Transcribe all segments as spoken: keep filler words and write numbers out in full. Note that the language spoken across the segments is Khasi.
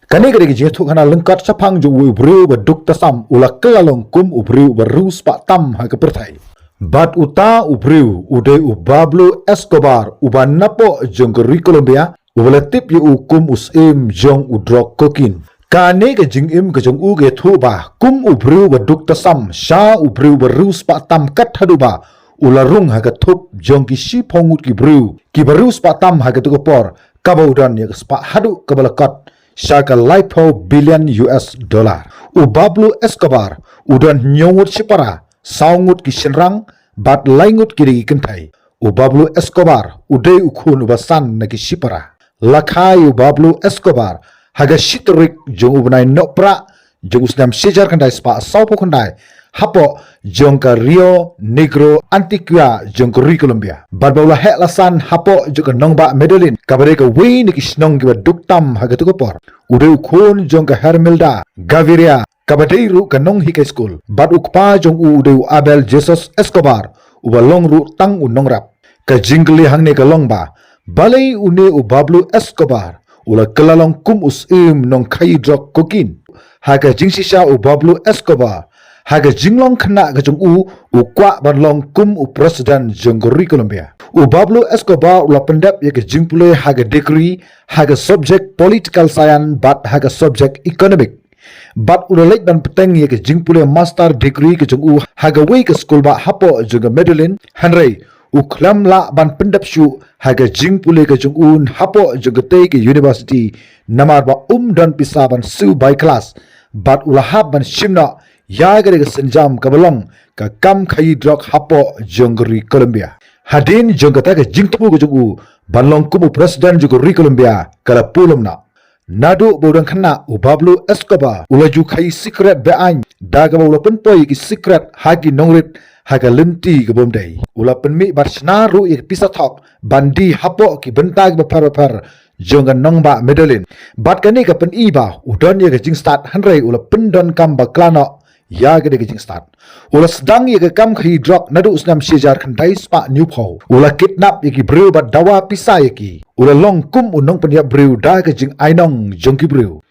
Kane ka dei ka jingïathuhkhana lyngkot shaphang jong u briew ba duk tasam u la kylla long kum u briew ba riewspah tam ha ka pyrthei. Bad uta u briew u dei u Pablo Escobar uba napoh jong ka ri Colombia, uba la tip ïa u kum u syiem jong u drok cocaine. Kane ka jingim ka jong u ka ïathuh ba kum u briew ba duk tasam sha u briew ba riewspah tam kat haduh ba u la rung ha ka thup jong ki shiphew ngut ki briew kiba riewspah tam ha katu ka por, kaba u don ïa ka spah haduh kaba la kot sha ka laiphew billion U S dollar. U Pablo Escobar u don hynñiew ngut shipara, saw ngut ki shynrang bad lai ngut ki dei ki kynthei. U Pablo Escobar u dei u khun uba san na ki shipara. La kha ïa u Pablo Escobar ha ka shi tarik jong u bnai Nohprah jong u snem shi hajar khyndai spah sawphew khyndai hapoh jong ka Rio Negro, Antioquia jong ka ri Colombia. Bad ba u la heh la san hapoh jong ka nongbah Medellin, kaba dei kawei na ki shnong kiba duk tam ha katu ka por. U dei u khun jong ka Hermelda Gaviria, kaba dei ruh ka nonghikai skul. Bad u kpa jong u u dei u Abel Jesus Escobar, uba long ruh tang u nongrep. Ka jingkylli hangne ka long ba, balei une u Pablo Escobar u la kylla long kum u syiem nongkhaïi drok cocaine? Ha ka jingshisha u Pablo Escobar, ha ka jinglong khynnah ka jong u, u kwah ban long kum u president jong ka ri Colombia. U Pablo Escobar u la pyndep ïa ka jingpule ha ka degree ha ka subject political science bad ha ka subject economic. Bad u la leit ban bteng ïa ka jingpule master degree ka jong u ha kawei ka skul bah hapoh jong ka Medellin, hynrei u khlem lah ban pyndep shuh ha ka jingpule ka jong u hapoh jong katei ka university, namar ba um don pisa ban siew bai klas. Bad u la hap ban shim noh ïa ka dei ka synjam kaba long ka kam khaïi drok hapoh jong ka ri Colombia. Hadien jong kata ka jingthmu ka jong u ban long kum u president jong ka ri Colombia ka la pulom noh. Naduh ba u dang khynnah u Pablo Escobar u la ju khaïi sikret be-aiñ, da kaba u la pynpoi ïa ki sikret ha ki nongrit ha ka lynti ka bym dei. U la pynmih bad shna ruh ïa ki pisa thok ban die hapoh ki bynta kiba pher bapher jong ka nongbah Medellin. Bad kane ka pyni ba u don ïa ka jingstad, hynrei u la pyndonkam bakla noh ïa ka dei ka jingstad. U la sdang ïa ka kam khaïi drok naduh u snem shi hajar khyndai spah hynñiewphew. U la kidnap ïa ki briew bad dawa pisa ïa ki. U la long kum u nongpynïap briew da ka jingainong jong ki briew.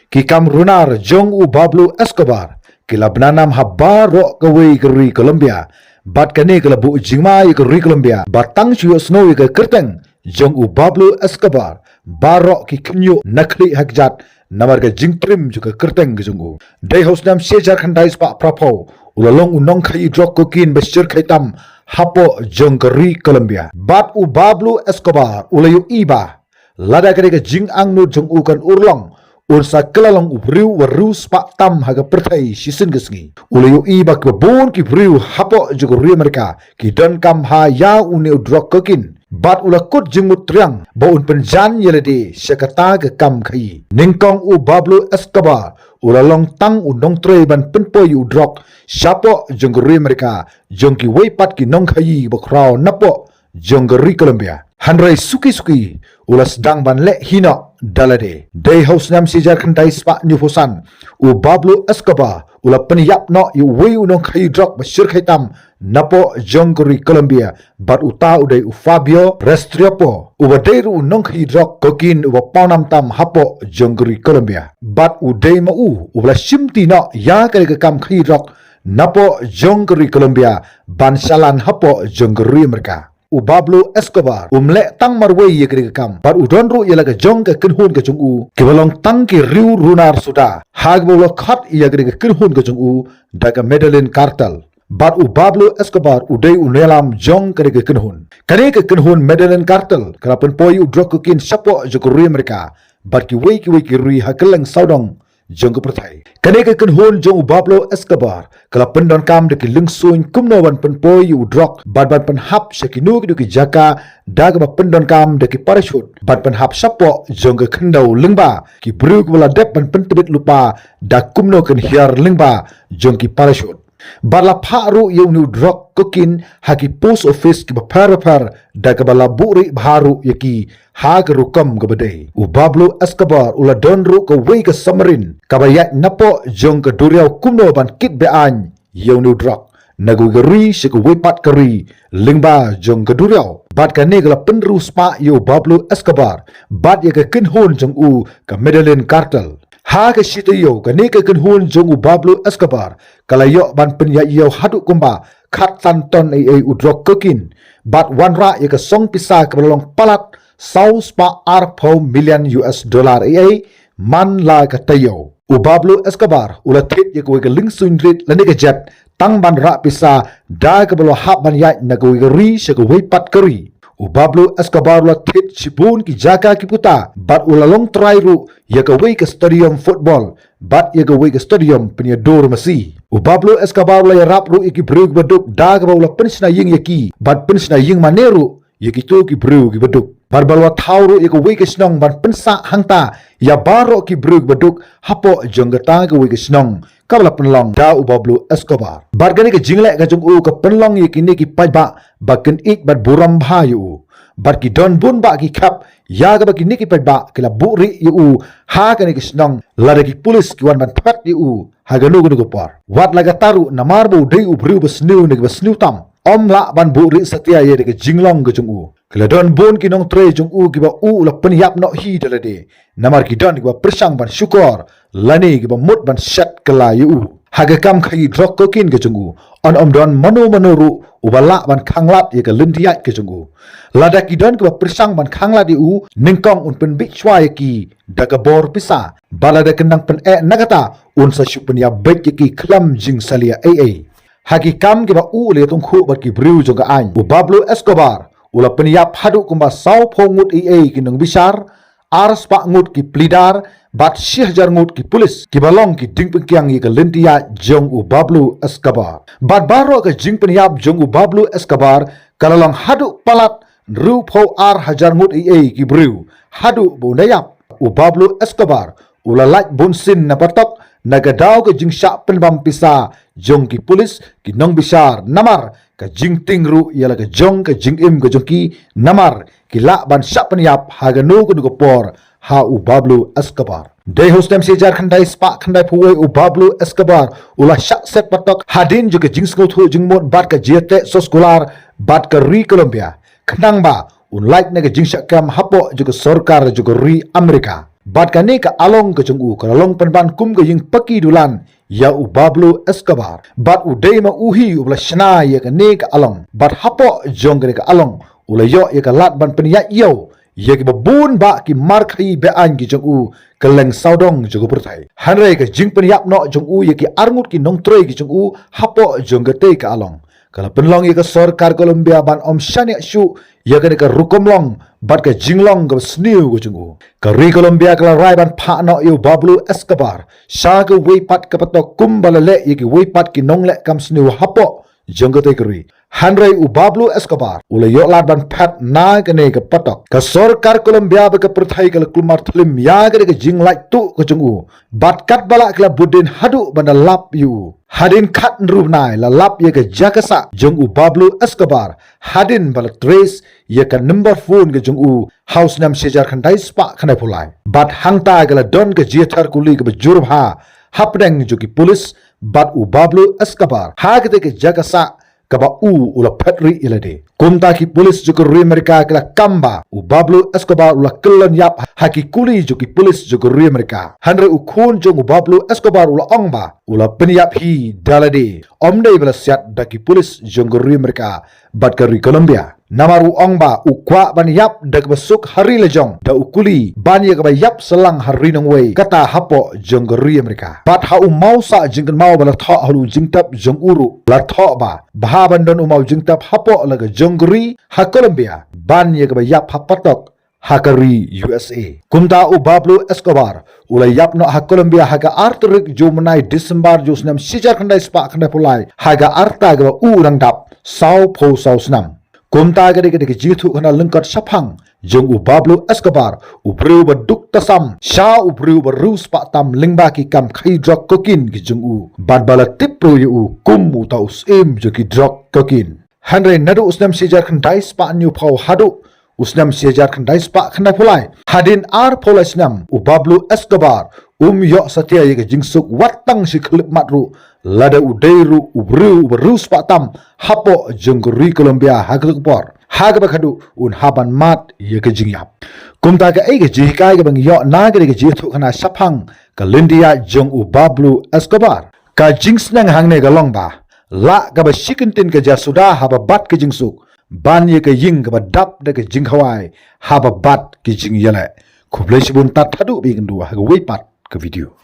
Ki kam runar jong u Pablo Escobar ki la bna nam ha baroh kawei ka ri Colombia. Bad kane ka la buh jingma ïa ka ri Colombia ba tang shu ïohsngew ïa ka kyrteng jong u Pablo Escobar, baroh ki khynñiuh na khlieh ha kjat namar ka jingtrim jong ka kyrteng ka jong u. Dei ha u snem shi hajar khyndai spah phraphew u la long u nongkhaïi drok cocaine ba shyrkhei tam hapoh jong ka ri Colombia. Bad u Pablo Escobar u la ïohi ba lada ka dei ka jingangnud jong u kan urlong, un sa kylla long u briew uba riewspah tam ha ka pyrthei shisien ka sngi. U la ïohi ba kiba bun ki briew hapoh jong ka ri Amerika ki donkam bha ïa une u drok cocaine. Bad u la kut jingmut triang ba un pynjan ïa lade sha kata ka kam khaïi. Nyngkong u Pablo Escobar u la long tang u nongtrei ban pynpoi u drok shapoh jong ka ri Amerika jong kiwei pat ki nongkhaïi bakhraw napoh jong ka ri Colombia. Hynrei suki suki u la sdang ban leh hi noh da lade. Dei ha u snem shi hajar khyndai spah hynñiewphew san, u Pablo Escobar u la pynïap noh ïa uwei u nongkhaïi drok ba shyrkhei tam napoh jong ka ri Colombia, bad uta u dei u Fabio Restrepo, uba dei ruh u nongkhaïi drok cocaine uba pawnam tam hapoh jong ka ri Colombia. Bad u dei ma u uba la shimti noh ïa ka dei ka kam khaïi drok napoh jong ka ri Colombia ban shalan hapoh jong ka ri Amerika. U Pablo Escobar um leh tang marwei ïa ka dei ka kam, bad u don ruh ïa la ka jong ka kynhun ka jong u kiba long tang ki riew runar suda, ha kaba u la khot ïa ka dei ka kynhun ka jong u da ka Medellin Cartel. Bad u Pablo Escobar u dei u nongïalam jong ka dei ka kynhun. Kane ka kynhun Medellin Cartel ka la pynpoi u drok cocaine shapoh jong ka ri Amerika bad kiwei kiwei ki ri ha kylleng sawdong jong ka pyrthei. Kane ka kynhun jong u Pablo Escobar ka la pyndonkam da ki lyngsuiñ kumno ban pynpoi ïa u drok bad ban pynhap sha kino kino ki jaka da kaba pyndonkam da ki parachute, ban pynhap shapoh jong ka khyndew lyngba ki briew kiba la dep ban pyntbit lypa da kumno kin hiar lyngba jong ki parachute. Bad la phah ruh ïa une u drok cocaine ha ki post office kiba pher bapher da kaba la buhrieh bha ruh ïa ki ha ka rukom kaba dei. U Pablo Escobar u la don ruh kawei ka submarine kaba ïaid napoh jong ka duriaw kumno ban kit be-aiñ ïa une u drok na kawei ka ri sha kawei pat ka ri lyngba jong ka duriaw. Bad kane ka la pynriewspah ïa u Pablo Escobar bad ïa ka kynhun jong u ka Medellin Cartel. Ha ka shi taïew kane ka kynhun jong u Pablo Escobar ka la ïoh ban pynïaid ïew haduh kumba khatsan ton ei ei u drok cocaine bad wanrah ïa ka song pisa kaba la long palat saw spah arphew million U S dollar ei ei man la ka taïew. U Pablo Escobar u la thied ïa kawei ka lyngsuin rit lane ka jet tang ban rah pisa da kaba la hap ban ïaid na kawei ka ri sha kawei pat ka ri. U Pablo Escobar u la thied shibun ki jaka ki puta bad u la long trai ruh ïa kawei ka stadium football bad ïa kawei ka stadium pynïadur masi. U Pablo Escobar u la ïarap ruh ïa ki briew kiba duk da kaba u la pynshna ïing ïa ki bad pynshna ïing mane ruh ïa kito ki briew kiba duk. Bad ba la thaw ruh ïa kawei ka shnong ban pynsah hangta ïa baroh ki briew kiba duk hapoh jong kata kawei ka shnong kaba la pynlong da u Pablo Escobar. Bad kane ka jingleh ka jong u ka pynlong ïa kine ki paidbah ba kin ïeit bad burom bha ïa u. Bad ki don bun bah ki khep ïa kaba kine ki paidbah ki la buhrieh ïa u ha kane ka shnong lada ki pulis ki wan ban thwet ïa u ha kano kano ka por. Wat la katta ruh namar ba u dei u briew ba sniew ne kaba sniew tam, ym lah ban buhrieh satia ïa ka jinglong ka jong u. Ki la don bun ki nongtrei jong u kiba u la pynïap noh hi da lade namar ki don kiba pyrshang ban shukor lane kiba mut ban shet kylla ïa u. Ha ka kam khaïi drok cocaine ka jong u, yn ym don mano mano ruh uba lah ban khanglad ïa ka lynti ïaid ka jong u. Lada ki don kiba pyrshang ban khanglad ïa u, nyngkong un pynbit shuwa ïa ki da ka bor pisa. Bad lada kin nang pyneh na kata, un sa shu pynïap beit ïa ki khlem jingsalia ei ei. Ha ki kam kiba u la ïatyngkhuh bad ki briew jong ka aiñ, u Pablo Escobar u la pynïap haduh kumba sawphew ngut ei ei ki nongbishar, ar spah ngut ki plie dar bad shi hajar ngut ki pulis kiba long ki diengpyngkiang ïa ka lynti ïaid jong u Pablo Escobar. Bad baroh ka jingpynïap jong u Pablo Escobar ka la long haduh palat hynriewphew ar hajar ngut ei ei ki briew haduh ba un da ïap. U Pablo Escobar u la lait bunsien na patok na ka daw ka jingshah pynbam pisa jong ki pulis, ki nongbishar namar ka jingtieng ruh ïa la ka jong ka jingim ka jong ki namar ki lah ban shah pynïap ha kano kano ka por ha u Pablo Escobar. Dei ha u snem shi hajar khyndai spah khyndaiphew wei u Pablo Escobar u la shah set patok hadien jong ka jingsngewthuh jingmut bad ka jingïateh soskular bad ka ri Colombia khnang ba un lait na ka jingshah kem hapoh jong ka sorkar jong ka ri Amerika. Bad kane ka along ka jong u ka la long pynban kum ka ïing paki dulan ïa u Pablo Escobar. Bad u dei ma u hi uba la shna ïa kane ka along. Bad hapoh jong kane ka along u la ïoh ïa ka lad ban pynïaid ïew ïa kiba bun bah ki mar khaïi be-aiñ ki jong u kylleng sawdong jong ka pyrthei. Hynrei ka jingpynïap noh jong u ïa ki arngut ki nongtrei ki jong u hapoh jong katei ka along ka la pynlong ïa ka sorkar Colombia ban ym shaniah shuh ïa kane ka rukom long bad ka jinglong kaba sniew ka jong u. Ka ri Colombia ka la rai ban phah noh ïa u Pablo Escobar sha kawei pat ka patok kumba la leh ïa kiwei pat ki nongleh kam sniew hapoh jong katei ka ri. Hynrei u Pablo Escobar u la ïoh lad ban phet na kane ka patok. Ka sorkar Colombia bad ka pyrthei ka la kulmar thlim ïa kane ka jinglait tuh ka jong u. Bad katba lah ki la bud dien haduh ban da lap ïa u. Hadien khathynriew bnai la lap ïa ka jaka sah jong u Pablo Escobar hadien ba la trace ïa ka number phone ka jong u ha u snem shi hajar khyndai spah khyndaiphew lai. Bad hangta ka la don ka jingïathar kuli kaba jur bha hapdeng jong ki pulis bad u Pablo Escobar ha katei ka jaka sah kaba u u la phet rieh ïa lade. Kumta ki pulis jong ka ri Amerika ki la kam ba u Pablo Escobar u la kyllon ïap ha ki kuli jong ki pulis jong ka ri Amerika. Hynrei u khun jong u Pablo Escobar u la ong ba u la pynïap hi da lade, ym dei ba la siat da ki pulis jong ka ri Amerika bad ka ri Colombia. Namar u ong ba u kwah ban ïap da kaba suk ha ri la jong da u kuli ban ïa kaba ïap sahlang ha ri nongwei kata hapoh jong ka ri Amerika. Bad ha u maw sah jingkynmaw ba la thoh ha u jingtep jong u ruh la thoh ba bha ban don u maw jingtep hapoh la ka jong ka ri ha Colombia ban ïa kaba ïap ha patok ha ka ri U S A. Kumta u Pablo Escobar u la ïap noh ha Colombia ha ka ar tarik jong u bnai December jong u snem shi hajar khyndai spah khyndaiphew lai ha ka rta kaba u dang dap sawphew saw snem. Kumta ka dei ka dei ka jingïathuhkhana lyngkot shaphang jong u Pablo Escobar, u briew ba duk tasam sha u briew ba riewspah spah tam lyngba ki kam khaïi drok cocaine ki jong u bad ba la tip ruh ïa u kum uta u syiem jong ki drok cocaine. Hynrei naduh u snem shi hajar khyndai spah hynñiewphew haduh u snem shi hajar khyndai spah khyndaiphew lai, hadien arphew lai snem u Pablo Escobar um ïoh satia ïa ka jingsuk wat tang shi khyllipmat ruh lada u dei ruh u briew uba riewspah tam hapoh jong ka ri Colombia ha kato ka por. ha kaba khadduh un hap ban mad ïa ka jingïap. Kumta kaei ka jinghikai kaba ngi ïoh na ka dei ka jingïathuhkhana shaphang ka lynti ïaid jong u Pablo Escobar? Ka jingsneng hangne ka long ba lah kaba shi kyntien ka jia suda haba bat ka jingsuk ban ïa ka ïing kaba dap da ka jingkhawai haba bat ka jingïaleh. Khublei shibun, tad haduh ba ïakynduh ha kawei pat ka video.